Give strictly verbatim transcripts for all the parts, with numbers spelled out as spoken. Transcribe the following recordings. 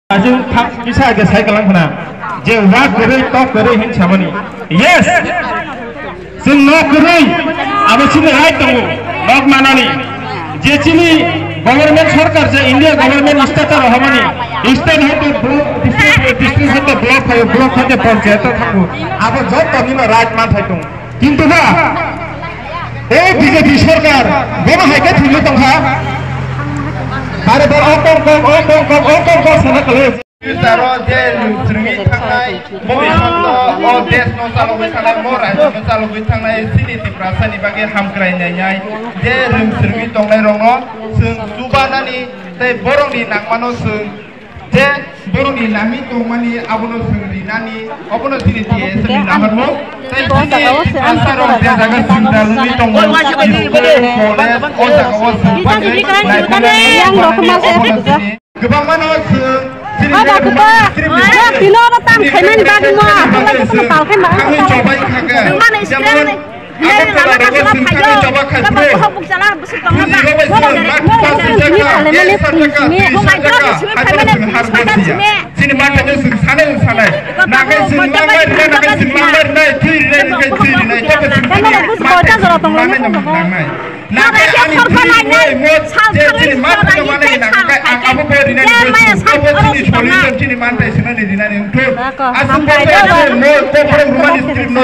Ajung thak kisa age sai kalang khna je wa kwrwi tok kwrwi hin samani. Yes. Chwng nok kwrwi abo chini right tongo nok manani. Je chini government sarkar je India government state aro hamani state hoite block district district hoite block hai block hoite panchayat thango abo jotto nino right man thai tongo. Kintu ba, o B J P sarkar, bono hai khe thwngwi tongkha. Bare bare o kok kok, o kok kok, o kok kok sana kwlwi. Future-o je rwng swrwngwi thangnai, bo bisingtwi o desh no chalogwi thangnai, bo rajyo no chalogwi thangnai, chini Tiprasani bagwi hamkrai nainai, je rwng swrwngwi tongnai rokno chwng chubanani tei borokni nangmano chwng je borokni nangwi tongmani abono chwng rinani, obono chini T S F ni naharmung. Tei chini asarok je jaga chwng dalwi tongo, school, college, o jagao chwng phainai, naikolnani, obono chini kwbangmano chwng chini Aba kuba, script ni aba pino oro tam khaimani bagwi mo, aba kuba kuba tal khaimani bagwi thangwi chobai kha khe. Jemon Abo pala rogo sing thangwi choba khai bro. Buji rogo sing lakh paanch song taka, ek lakh taka, duiso taka, abo sing har bosia. Chini mata je sing sanai sanai. Nakai sing langbai rina, nakai sing langbai rina, thui rina, nakai thui rina, ito ke sing sanai. Mata sing langnai nang nangnai. Nakai ani thui rina, mo je chini mata je mana ni nakai ang abo bo rina ni abo chini solution chini mata sing nani rina ni. Asuk bo mo ko bro rumani script no.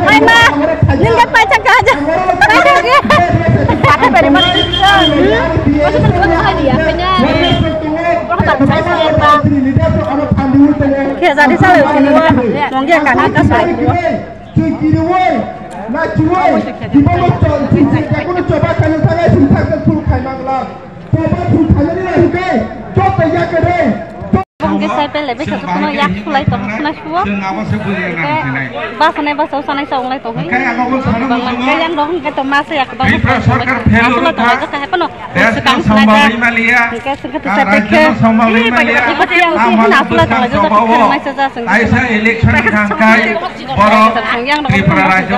Ai ma, nini paisa kaja. Paisa kaja. Paisa beri mana? Hmm? Paisa beri mana dia? Paisa beri mana? Khe jadi sa le sini wa. Mongge kana ka sa. Bongke sai pele besa kuno yak sulai tong khna suo. Basa nai basa sanai sa onglai tong. Bangma kaya yang dong ke to masa yak bang. Asula tong aja kahe pano. Sekang sila ja. Ke sekang tu sa ke. Ibu tiang si na asula tong aja sa ke mai sa ja seng. Aisa election kangkai borok Tripura rajyo